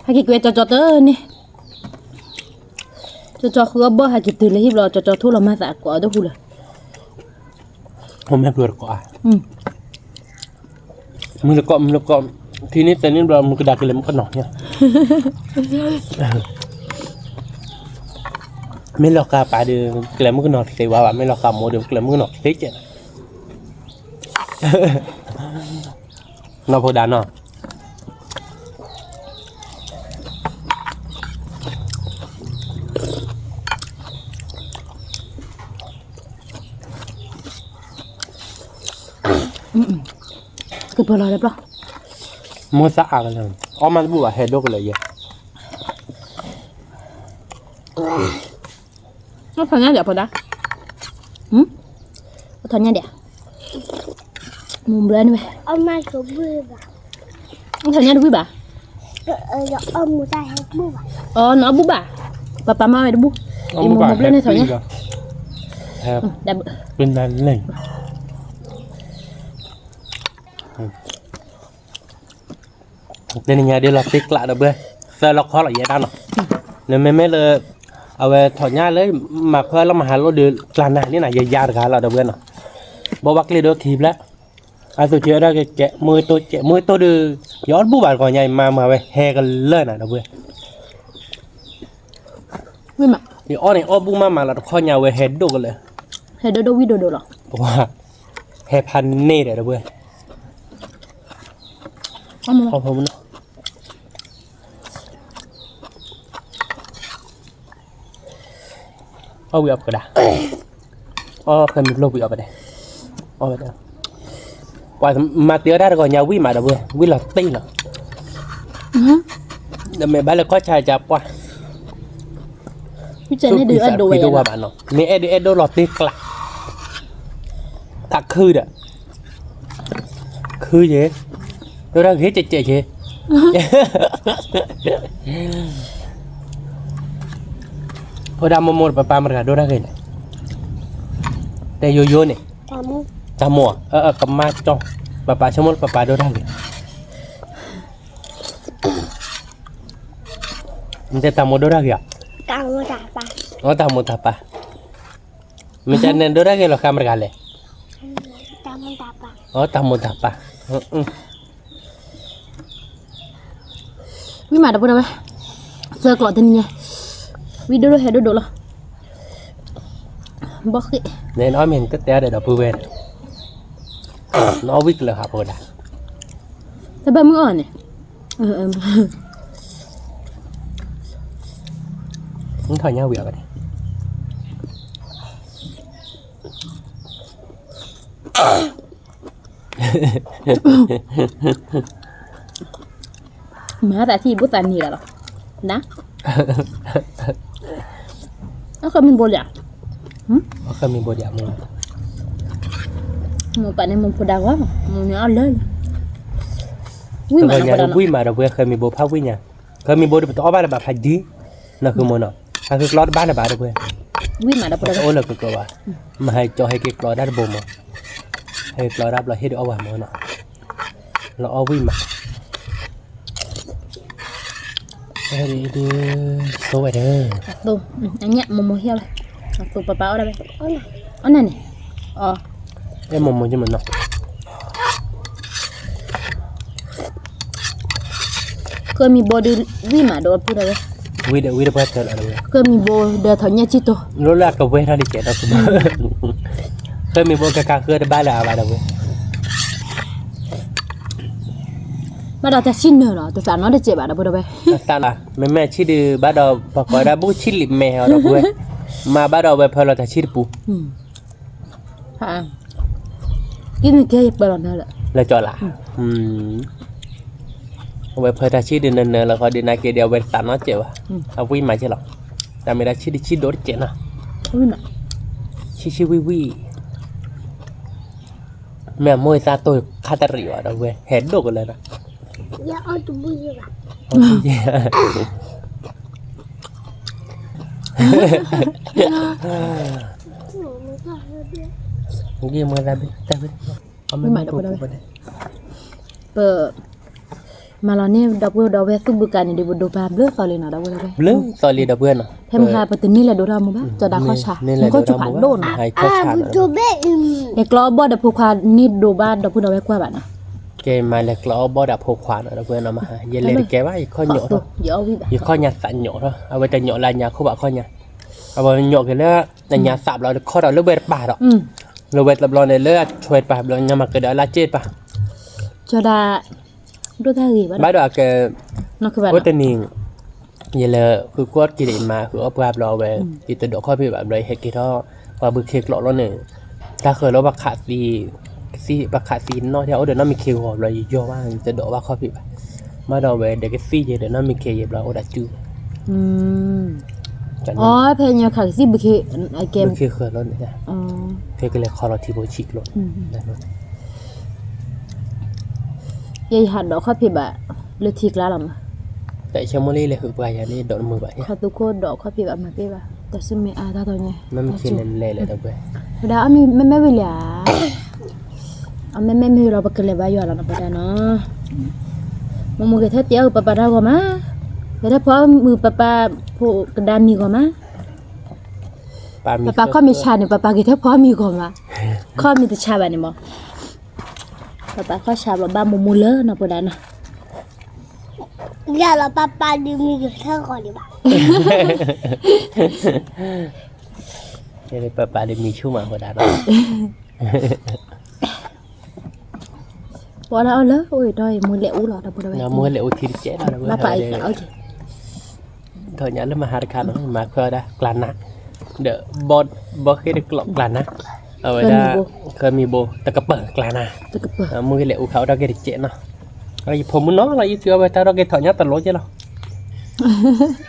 ဟဲက့ၤကွဲကၠီကၠီတန့ၣ်, ကၠီကၠီဃုအီၣ်ဘီၣ်ဟဲက့ၤတုၤလၢဟံၣ်ဘျီ ကၠီကၠီထိၣ်လီၤမၢ်သးကိးအီၤတဟူလၢၤ, အိၣ်မဲာ်ဖျိတကိးဧါ, မုၢ်တကိး မုၢ်တကိး, ထံန့ၣ်သဲးန့ၣ်ဘျီ မုၢ်ကဒါကလဲၤမုၢ်ကနီၤ, မ့ၢ်လီၤဃာ်ပာ်ဒီး ကလဲၤမုၢ်ကနီၤချ့ဝဲဘၣ်, မ့ၢ်လီၤဃာ်မိၢ်ဒီး ကလဲၤမုၢ်ကနီၤချ့ကဲး, နီၢ်ဖိဒါနီၤ, ကပၢၤလီၤလၢပျီ, မိၢ်သးအါကလၢာ်, အီၣ်မးတဘူၣ်ဘၣ် ဟဲဒိၣ်ကလၢာ်ယဲ, အထီၣ်ညါဒံးဖိဒါ, အထီၣ်ညါဒံး, မူဘျၢန့ၣ်ဝဲ, အထီၣ်ညါတဝံၣ်ဘၣ်, အီၣ်မူဒါဟဲဘူၣ်ဘၣ်, အီ နအီၣ်ဘူၣ်ဘၣ်, ပပာ်မၤဝဲတဘူၣ်, အီၣ်မူဘျၢန့ၣ်ထီၣ်ညါ, ပနလဲၣ် တနံၤညါဒ်လီၤတ့ကျးဒီးဘှဲ, သၢလီၤခီလီၤယဲဒၣ်နီၤ, နမ့မ့ၢ်လၢ အဝဲထီၣ်ညါလၢ မၤခွဲလီၤမၤဟးလိၣ်ဒီး ကျးနၤန့ၣ်နီၤ ယယါတဂၤလီၤဒီးဘှဲနီၤ, ဘီဘၣ်ကျ့ၣ်ဒီးခံဖျၢၣ်, အသိးကဲဝဲဒၣ်ကဲ မုၢ်တိၢ်ကဲ မုၢ်တိၢ်ဒီး ယအီၣ်တဘူၣ်ဘၣ်တဂီၤညါ ယမၤမၤဝဲဟဲကလၢာ်နၤဒီးဘှဲ ယအီၣ်န့ၣ်အီၣ်ဘူၣ်မးမးလီၤ တခီညါဝဲဟဲဒိၣ်ကလၢာ်, ဟဲဒိၣ်ဒိၣ်ဝံၣ်ဒိၣ်ဒိၣ်လီၤ, ဟဲဖးန့ၢ်ဒီးတဝဲ, အီၣ်ဝံၤအီၣ်ပကဒါ, အီၣ်ဖဲမုၢ်ကျိၣ်ဝံၤအီၣ်ပဒဲး, အီၣ်ဝဲဒၣ်, ပှၤမၤတ့အီၣ်တၢ်တဂီၤညါဝံၣ်မးဒီးဝဲ ဝံၣ်လီၤတ့ၢ်လီၤ, ဒီးမ့ၢ်ဘၣ်လၢကီၢ်ဆါကပှၢ် ဝံၣ်စဲန့ၣ်ဒုးအဲၣ်ဒိးဝဲယဲလီၤ, မ့ၢ်အဲၣ်ဒုးအဲၣ်ဒိးလီၤတ့ကျး, တၢ်ခုဒီး, ခုယဲ, ဒိၣ်တၢ်ဂ့ၤကဲးကဲးကဲး, ဖိဒါမိၢ်မိၢ်ပပၢ်မတၤတဂၤဒိၣ်တၢ်ဂ့ၤလဲၣ်, တဲယိယိန့ၣ်, တၢ်မိၢ်, ကမၣ်ကၠီ, ပပၢ်ဆိကမိၣ်လၢပပၢ်ဒိၣ်တၢ်ဂ့ၤ နတဲတၢ်မိၢ်ဒိၣ်တၢ်ဂ့ၤဧါ, တၢ်မိၢ်တၢ်ပၢ်, မ့ၢ်တဲနဒိၣ်တၢ်ဂ့ၤလီၤဃါမတၤတဂၤလဲၣ်, တၢ်မိၢ်တၢ်ပၢ်, ဝံၣ်မးဒီပုၢ်ဒီဝဲၢ်, သၢကျိာ်တနံၤညါ, ဝံၣ်ဒိၣ်ဒိၣ်ဟဲဒိၣ်ဒိၣ်လီၤ, ဘီဃ့ၣ်, နအီၣ်မ့ၢ်နတတဲဒီးဒီပုၢ်ဝဲၢ်, နအီၣ်ဝံၣ်ကျၢၤဟးဖိဒၣ်, တဘၣ်မုၢ်အီၣ်န့ၣ် မ့ၢ်ထီၣ်ညါဝံၤအီၤဘၣ်န့ၣ်, မၤသးထံၣ်ဘိသးန့ၣ်လီၤ, န, အဃၢမံၤဘိလံ, အဃၢမံၤဘိဒံး, မိၢ်ပၢ်န့ၣ်မိၢ်ဖိဒါဂီၢ်, မိၢ်န့ၣ်အီၣ်လၢ, ဝံၣ်မးဒီပုၢ်ဒီဝဲၢ်, ဝံၣ်မးဒီပုၢ်ဒီဝဲၢ်, ဃၢမံၤဘိတအီၣ်ဘၣ်လၢၤဘၣ်ဖးဒံ, နီၢ်ဃုမိၢ်နီၤ, ဟးဃုကျီတဘၣ်လၢၤဘၣ်ဒီပုၢ်ဝဲၢ်, ဝံၣ်မးဒီပုၢ်ဒီဝဲၢ်, တအိၣ်လၢၤကကျီဘၣ်, မဟါကၠီဟဲက့ၤကျီတၢ်တဘိမး, ဟဲက့ၤကျီတၢ်ဘျီဟ့ၣ်ဒုးအီၣ်ဝဲမးနီၤ, လီၤအီၣ်ဝံၣ်မး ဒ်, ဒ်, ဆိဝဲဒီး, အညၣ်မိၢ်မိၢ်ဟ့ၣ်လီၤ, အသိးပပၢ်အီၣ်ဒၣ်ဝဲ, အီၣ်နၤန့ၣ်, အီၣ်, အဲၣ်မိၢ်မိၢ်ယမနီၤ, ဃၢမံၤဘိဒီးဝံၣ်မးဒီပုၢ်ဒီဝဲၢ်, ဝံၣ်ဒီးဝံၣ်တပှၢ်တၢၢ်လီၤဒီးဝဲ, ဃၢမံၤဘိဒီးထီၣ်ညၣ်စံၣ်တိၢ်, လီၤလၢအကဝဲၤထီၣ်ဒ်ကဲးဒီး, ဃၢမံၤဘိကကးဃၢတဘၣ်လၢၤအါဘၣ်ဒီးဝဲ ဘၣ်ဒီးတၢ်ဆံၣ်နၢၤလီၤ, တသးနီတစဲးဘၣ်ဒီပုၢ်ဒီဝဲၢ်, တသးလီၤ, မ့မ့ၢ်ဆံၣ်ဒုး ဘၣ်ဒီးပှၤကိးဝဲဒၣ်ဘုၣ်ဆံၣ်လံာ်မဲာ်အီၤဒီပုၢ်ဝဲၢ်, မၤဘၣ်ဒီးအဝဲဖၢလီၤတၢ်ဆံၣ်တပူၤ, လၢကၠီလၢ်, အဝဲဖၢတၢ်ဆံၣ်ဒုးနၢၤနၢၤလီၤဃီဒုး နာ်က့ဒီး အဝဲတသးနီတစဲးဘၣ်, အဝံၣ်မးကဲလီၤ, တၢ်မ့ၢ်တၢ်ဆံၣ်ဒုးဆံၣ်ဒိၣ်တစဲးနီၤ, ဆံၣ်ဆံၣ်ဝံၣ်ဝံၣ် မ့ၢ်အမိၢ်အသးတိၢ်ခါတရံးဘၣ်ဒီပုၢ်ဝဲၢ် ဟဲဒိၣ်ကလၢာ်နီၤ, မ့ၢ်သးဘ့ၣ်တၢ်ဝဲ, ပ မၤလီၤန့ၢ် ဒီပုၢ်ဒီဝဲၢ်သူၣ်ဘုကါန့ၣ်ဒီး ပဒိးပာ်ဘျုးသီလံနီၤ ဒီပုၢ်ဒီဝဲၢ်, ဘျုးသီလံဒီပုၢ်ဝဲၢ်နီၤ, ဖဲမဟါပတန့ၢ်လၢၤဒိၣ်ထီၣ်မူဘၣ်, ကၠီၤဒၣ်ခီၣ်ဆၣ်, မူခိၣ်ဆူၣ်ဖးဒိၣ်နီၤ, လဲၤကျီအီၣ်ဘီၣ်ဒီးဖိခွါန့ၢ်ဒိးဘၣ်ဒီပုၢ်ဒီဝဲၢ်ကွၢ်ဘၣ်နီၤ, ကဲမၤလဲၤကျီအီၣ်ဘီၣ်ဒီးဖိခွါနီၤ ဒီပုၢ်ဝဲၢ်နီၤ, မဟါ ယလဲၤတကဲဘၣ် ယခီၣ်ညိးထီၣ်, ယခီၣ်ညါသးညိးထီၣ်, အဝဲတညိးလၢညါခိၣ်ဘၣ်ခီၣ်ညါ, အဝဲညိးက့ၤလၢ ညါသးဘျီတခီၣ်ဒီးလၢဝဲတပၤဒီး, လၢဝဲတဘျီန့ၣ် လၢအဆွဲတပၤဘျီ ညါမၤကဒီးအလၢက့ၢ်တပၤ ကၠီၤဒၣ် ဒိၣ်တၢ်ဂ့ၤဘၣ်ဒီး, ဘၣ်ဒီးအကဲ, အိၣ်တနံၤ, ယလဲၤဃုကွၢ်က့ၤဒီးမၤဃုအီၣ်ပှၢ်ဘျီဝဲ, ယတဒိးခီၣ်ဖံးဘၣ်ဘျီ ယဟဲက့ၤထီၣ်, ပှၤဘုခ့ကျိးလီၤန့ၣ်, တၢ်ဃၢၤလၢပှၤခးသံ, က သံ ပှၤခးသံနီၣ်ထဲ အိၣ်ဒီးနီၢ်မံခ့ဂီၤဘျီ ယယီၢ်ဘၣ် ယတဒိးဘၣ်ခီၣ်ဖံးဘၣ်. မ့ၢ်ဒီးဝဲဒီးကသံၣ်ယဲဒီးနီၢ်မံခ့ယဲဘျီ အိၣ်ဒီးစု အဖဲညါခးကသံၣ်ဘုခ့ ဘုခ့ဃၢၤလီၤန့ၣ် ကကလဲၤခီလီၤထံဖိဆံးကျိ ယယဟးဒိးခီၣ်ဖံးဘၣ်လၢထံကျါလီၤမး. တၢ်ဆၢမိၢ်လံလဲၤဟုးပှၤယၤန့ၣ် ဒိးတမုာ်ဘၣ်ညါ ခီသူခိၣ်ဒိးခီၣ်ဖံးဘၣ်မၤပ့ၢ်ဘၣ် တၢ်ဆူမဲာ်အါတၢ်တီညါ မ့ၢ်မံခ့လဲၤလဲၤဒီးပှဲၤ ဝဲဒၣ်အီၣ်မ့ၤ မ့မ့ၢ်ဝံၤလံဧါ အမ့မ့ၢ်မ့ၢ်လီၤ ပကလဲၤဘါယွၤလီၤနီၤ ပဒၣ်နီၤ. မိၢ်မိၢ်ဂဲၤထၢၣ်တဲအီၣ်ပပၢ်တၢ်ဂီၤမး, ဂဲၤထၢၣ်ဖီအီၣ်မုာ်ပပၢ်ဖိကဒါမံၤဂီၤမး, ပပၢ်ခီၣ်မ့ၢ်ဆါန့ၣ် ပပၢ်ဂဲၤထၢၣ်ဖီအီၣ်မံၤဂီၤမး, ခီၣ်မ့ၢ်တဆါဘၣ်န့ၣ်မး, ပပၢ်ခီၣ်ဆါဘျီဘၣ်မိၢ်မိၢ်လၢနီၤ ပဒၣ်နီၤ. ယလီၤပပၢ်ဒုးမံဂဲၤထၢၣ်ဂီၤဒံးဘၣ် ပပၢ်ဒုးမံဆူၣ်မး ပဒၣ်နီၤ. ပှၤလၢအီၣ်လၢအိၣ်အံၤဒီး မိၢ်လဲၤအိၣ်လီၤ ဒီပုၢ်ဒီဝဲၢ် မိၢ်လဲၤအိၣ်ထံတကဲလီၤ ဒီပုၢ်ဒီဝဲၢ် ထီၣ်ညါလၢမဟါတခါနီၤ မၤခွဲးဝဲဒၣ်ကျါနါ, ဒီး ဘီဃ့ၢ်တကျိးကျါနါ, အဝဲဒၣ် ဃၢမံၤဘိ တကပၤကျါနါ, မုၢ်ကလဲၤအိၣ်ခါအိၣ်ထီၣ်က့ၤတကဲနီၤ, ယဖိမုၣ်နီၤလီၤ ယစုအဝဲတၢ်ထီၣ်က့ၤထီၣ်ညါတလိက့ၤလီၤ,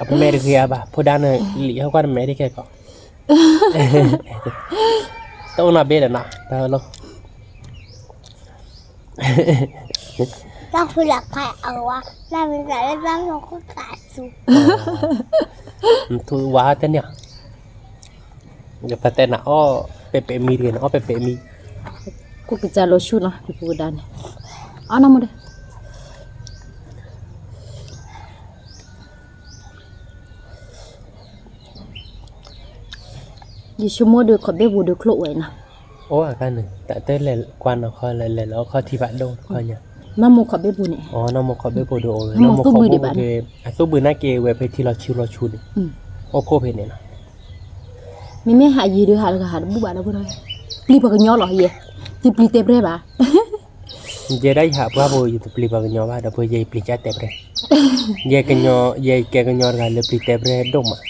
အပမဲာ်တဂ့ၤအါဘၣ် ဖိဒါန့ၣ် လံာ်ဟီၣ်ကွၢ်တမဲာ်တကဲကီး တအိၣ်နီတဘ့ၣ်ဒီးနီၤ တၢ်လီၤ တၢ်ဖုလၢ်ခါအဝါ တၢ်မ့ၢ်တၢ်လၢတၢ်လီၢ်ခိၣ်သးဆူ နထူဝါတန့ၢ် ပတဲနၤအီၣ်ပဲာ်ပဲာ်မံတဂ့ၤ နအီၣ်ပဲာ်ပဲာ်မံ ခိၣ်ကစၢ်လီၤဆူၣ်နီၤ ပပူၤကဒါန့ၣ် အီၣ်နီၢ်မူဒီး ယဆိကမိၣ်ဒီးခီၣ်ဘ့ၣ်ပူၤဒီးချိၣ်ဝဲနီၤ, အိၣ်အခါန့ၣ် တၢ်တဲလဲၤကွၢ်နီၤခီလဲၤလဲၤလီၤခီၣ်ထံဖးဒိၣ်ခီညါ, နီၢ်မိၢ်ခီၣ်ဘ့ၣ်ပူၤန့ၣ်, အိၣ်နီၢ်မိၢ်ခီၣ်ဘ့ၣ်ပူၤဒီးအိၣ်ဝဲ နီၢ်မိၢ်သူၣ်ဘုဒံးဘၣ်န့ၣ်, အသူၣ်ဘုနာ်က့ၤဝဲဖဲထံလီၤဆူလီၤဆူန့ၣ်, အိၣ်ခိၣ်ဖဲန့ၣ်နီၤ, မ့မ့ၢ်ဟးယံၤဒီးဟးတဂၤဟးတဘူၣ်ဘၣ်ဒီး ပျံၤပှၤကညီလီၤယဲ, ယပျံၤတဲပျဲၢ်ဘၣ် ယဲဒၣ်ယဟးပှၢ်ဖိ ယတပျံၤပှၤကညီဘၣ် ဒီးဖိယဲယပျံၤကၢ်တဲပျဲၢ်, ယဲကညီ ယဲကဲကညီတဂၤလၢပျံၤတဲပျဲၢ်ဒိၣ်မး,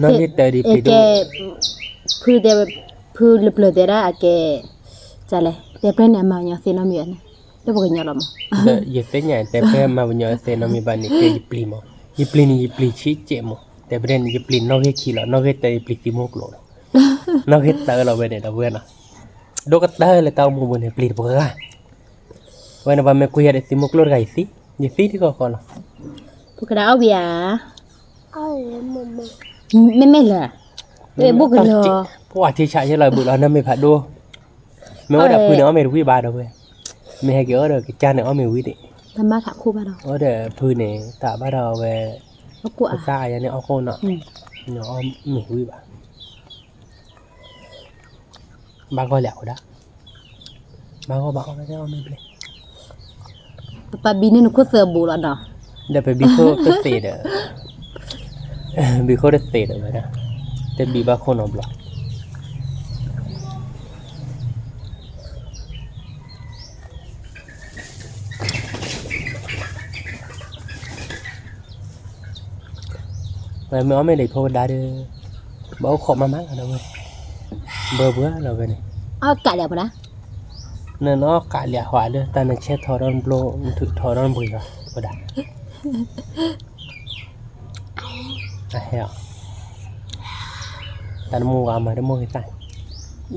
နီၢ်ဂ့ၢ်တၢ်ဒ်ပျံၤဒိၣ်, ဖုတဲ ဖုလၢပျၢၤတဲဒၣ်အကဲ, လဲၣ် တဲပျဲၢ်န့ၣ်အမၤပညီသ့နီတမံၤဘၣ်န့ၣ်, လၢပှၤကညီလီၤမး, ယသ့ၣ်ညါတဲပျဲၢ်မၤပညီသ့နီတမံၤဘၣ်န့ၣ် ကဲယပျံၤမး, ယပျံၤန့ၣ်ယပျံၤဆံးကဲးမး, တဲပျဲၢ်န့ၣ် ယပျံၤနီၢ်ဂ့ၢ်ခံလီၤ နီၢ်ဂ့ၢ်တၢ်ယပျံၤသံမိၢ်ကျိာ်လီၤ, နီၢ်ဂ့ၢ်တၢလီၤဝဲန့ၣ်ဒီးဝဲနီၤ ဒိၣ်ကတၢၢ်လၢတၢ်အိၣ်မူပူၤန့ၣ် ပျံၤတပှၤဂၤ, ဝဲန့ၣ်ပှၤမ့ၢ်ကွၢ်ယၤဒီးသံမိၢ်ကျိာ်တဂၤယသံ, ယသံတဂၤဃီလီၤ, ဖိကဒါအီၣ်ဝံၤဧါ, မ့မ့ၢ်လၢ, ဘိၣ်ကလီၤ, ပှၤထံဆးယဲလီၤဘုးလီၤ နမ့ၢ်ဖးဒိၣ်, မ့ၢ်အီၣ်ဒီးဖုန့ၣ် အီၣ်မ့ၤတဝံၣ်ဘၣ်ဒီးဝဲ, မ့ၢ်ဟဲက့ၤအီၣ်ဒီးကစၢ်န့ၣ် အီၣ်မ့ၤဝံၤဒံး, အီၣ်ဒီးဖုန့ၣ် တၢ်ဘၣ်ဒီးဝဲ, ဖိသၣ်အယါန့ၣ်အီၣ်ကိၣ်နီၤ, အီၣ်မ့ၤဝံၤဘၣ် ဘၣ်ဂီၢ်လၢအဃိဒၣ်, ဘၣ်ဂီၢ်ဘၣ်အီၣ်ဝဲအီၣ်မ့ၢ်ဘျဲၣ်, ပပၢ်ဘံန့ၣ်နခိၣ်သၢဘိလီၤနီၤ, ဒီးပဘံခိၣ်တသ့ဒီး, ဘံခိၣ်တသ့ဒီးဝဲဒၣ်, တဘံဘၣ်ခိၣ်နီတဘျီ ဝဲမ့ၢ်အီၣ်မ့ၤဒီးဖိကဒါဒီး, ဘၣ်အိၣ်ခိးမးမးလီၤဒီးဝဲ, ဘၢဘှၢလီၤဝဲန့ၣ်, အီၣ်ကးလၢပှၤဒၣ်, နနအီၣ်ကးလၢဟွးလၢတၢ်နဆဲးထီၣ်ဒီးဘျိ, နထုးထီၣ်ဒီးဘှံးလီၤ, ပှၤဒၣ်, အဟဲအီၤ, တၢ်တမူဂၤမၤတမူဂ့ၤသၣ်,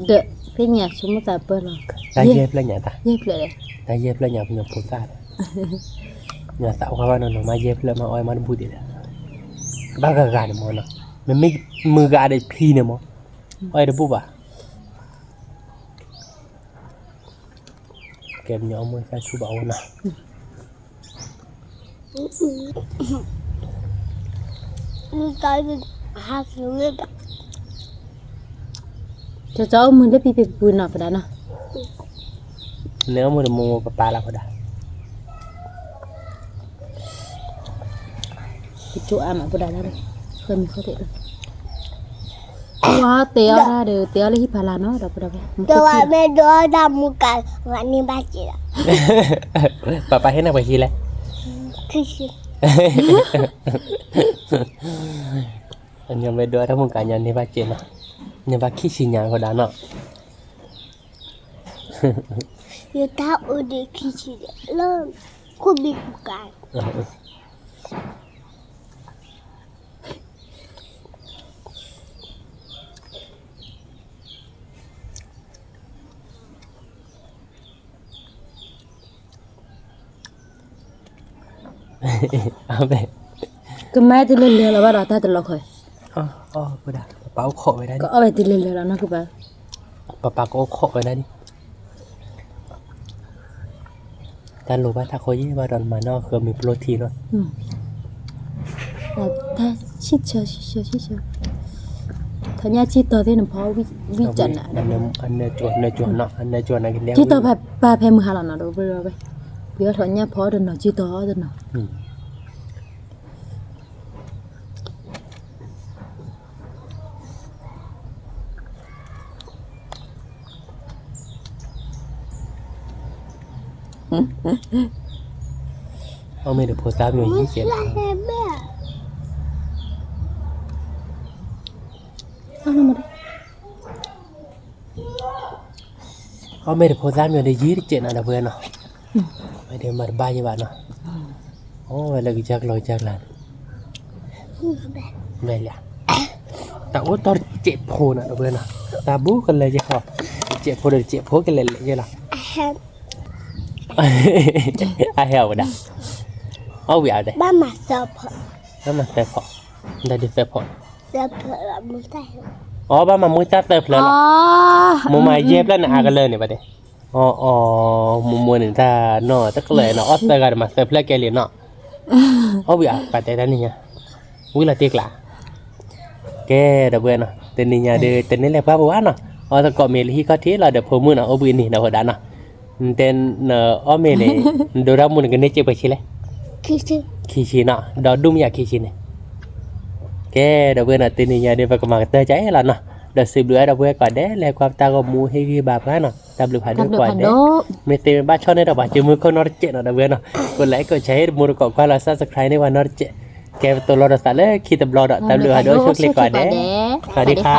ဒီးဖဲညါဆိကမိၣ်သးပၢၢ်လီၤ, တၢ်ယဲၢ်ဖျၢၣ်ညါတၢ်, တၢ်ယဲၢ်ဖျၢၣ်ညါပညီဖိသၣ်ဒီး, ညါသးဝါဘၣ်နီၤနီၤ မၤယဲၢ်ဖျၢၣ်မၤအီၣ်မၤတဘူၣ်ဒံးဒီး, ဘၣ်ဂၤဂၤန့ၣ်မ့ၢ်နီၤ, မ့မ့ၢ်မုၢ်ဂၤဒီးဖံန့ၣ်မ့ၢ်, အီၣ်အံၤတဘူၣ်ဘၣ် ကဲပညီအီၣ်မ့ၤသၣ်ဆူၣ်ဘၣ်အဝဲနီၤ, တၢ်အီၣ်မ့ၤလၢဖံဖံပူၤနီၤပဒၣ်နီၤ, နအီၣ်မ့ၤတမူပပၢ်လၢပဒၣ် ကၠိအါမးပဒၣ်လၢ, ဃၢမံၤဃီသ့ၣ်, ဝါတဲအီၣ်တၢ်ဒီး တဲအီၣ်လၢဟံၣ်ဖးလၢ်နီၤ ဒီးပဒၣ်ဝဲ, တဝဲမ့ၢ်ဒိးတၢ်မူကၤ ဂၤန့ၢ်ဘၣ်စ့ၢ်လီၤ, ပၢ်ပၢ်ဟ့ၣ်နၤပှဲၤဟံၣ်လဲၣ်, ခံဆံ, ညီမ့ၢ်ဒိးတၢ်မူကၤညီန့ၢ်ဘၣ်စ့ၢ်နီၤ, န့ၢ်ဘၣ်ခံဆံညါဃိဒၣ်နီၤ. ယတၢ်အိၣ်ဒီးခံဆံလၢ ခိၣ်ဘံပူၤကါ ကမၤတလဲၤလဲၤလီၤဘၣ်ဒီးတၢ်တလီၤခီ, ပပၢ်အိၣ်ခိးဝဲဒၣ်, ကအီၣ်ဝဲတလဲၤလဲၤလီၤနီၢ်ကပၤ, ပပၢ်ကအိၣ်ခိးဝဲဒၣ်ဒ်, တၢ်လိၣ်ဘၣ်တၢ်ခိယ့ၢ်ဘၣ်ဒီးနမၤနီၢ်ဃၢမ့ၢ်ပျိထံနီၤ, တၢ်ဆံၣ်ဆၢဆံၣ်ဆၢဆံၣ်ဆၢ, ထီၣ်ညၣ်စံၣ်တီၤသ့ၣ်နဖီဝံၣ်ကနး, နၢကၠီၤနၢကၠီၤနီၤ, နၢကၠီၤနကလဲၤ, စံၣ်တီၤပၢ်ဖဲမုၢ်ဟါလီၤနီၤ, ဒီးပဝဲ, ပယီၤထီၣ်ညၣ်ဖီအီၣ်တနီၤ စံၣ်တီၤအီၣ်တနီၤ အီၣ်မ့ၢ်တဖိသၣ်မ့ၢ်ယံၤကဲး, အီၣ်မ့ၢ်တဖိသၣ်မ့ၢ်ဒီးယံၤတကဲးနီၤဒီပုၢ်ဝဲၢ်နီၤ, မ့ၢ်ဒ်မၤတဘၣ်ယဘၣ်နီၤ, အိၣ်ဝဲလၢကစၢ်ကျီကစၢ်ကျါန့ၣ် ဘဲလၢ, တၢ်အိၣ်တီတစဲးဖိနီၤ ဒီပုၢ်ဝဲၢ်နီၤ, တၢ်ဘူးကလဲၤကဲဃီ, တစဲးဖိဒီးတစဲးဖိကလဲၤလဲၤယဲလီၤ, အဟဲအီၣ်ဝဲဒၣ်, အီၣ်ဝံၤအီၣ်ဒဲး, ဘၣ်မၤသၢဖီ, ဒ်သၢဖီ, အီၣ်ဘၣ်မၤမူတၢ်သၢဖျၢၣ်လီၤ, မိၢ်မၤယဲၢ်ဖျၢၣ်န့ၣ်အကလၢာ်န့ၣ်ဘၣ်ဒဲး, အီၣ်အီၣ်, မိၢ်မိၢ်န့ၣ်တၢ်နီၢ်တကျၢၤနီၤ အီၣ်သၢဂၤဒီးမၤသၢဖျၢၣ်ကဲလံနီၤ, အီၣ်ဝံၤအီၣ် ပာ်တဲတၢ်နံၤညါ, ဝံၤလီၤတ့ကျး, ကဲဒီပုၢ်ဝဲၢ်နီၤ တနံၤညါဒီး တန့ၢ်လၢပှၢ်ပူၤဘၣ်နီၤ, အီၣ်သကိးမ့ၢ်လၢဟံၣ်ခီၣ်ထံးလီၤဒီး ဖိမုၣ်နီၤ အိၣ်ဘှံးနံၤနီၤဝဲဒၣ်နီၤ, နတဲနအီၣ်မ့ၢ်န့ၣ်, နဒိတၢ်မူန့ၣ် ကန့ၢ်စ့ပှဲၤဆံလဲၣ်, ခံဆံနီၤ ဒီးဒူၣ်မ့ၢ်ယၤခံဆံန့ၣ်, ကဲဒီပုၢ်ဝဲၢ်နီၤ တနံၤညါဒီး ပကမၤကတၢၢ်ကဲလီၤနီၤ, ဒီးစံးဘျုးဝဲဒီပုၢ်ဝဲၢ်ကိးဂၤဒဲးလၢကွၢ်ပတၢ်ဂီၤမူဟ့ၣ်ဂံၢ်ဘါပှၤနီၤ, တၢ်ဘျုးဖးဒိၣ်ကိးဂၤဒဲး, မ့ၢ်သ့မ့ၢ်ဘၣ်ဆီၣ်န့ၢ်ဒီးပှၤစုမုၢ်ခိၣ်နီတစဲးနီၤ ဒီပုၢ်ဝဲၢ်နီၤ, ကိးလဲၣ်ကိးဆဲး ဟ့ၣ်တမူတကိးကွၢ်လီၤ subscribe န့ၢ်ပှၤနီတစဲး, ကဲပတိၤလီၤဒီးသးလၢခံတဘျီဒီး တၢ်ဘျုးဖးဒိၣ်ဆိၣ်ချ့ကိးဂၤဒဲး, စဝၤဒံခါ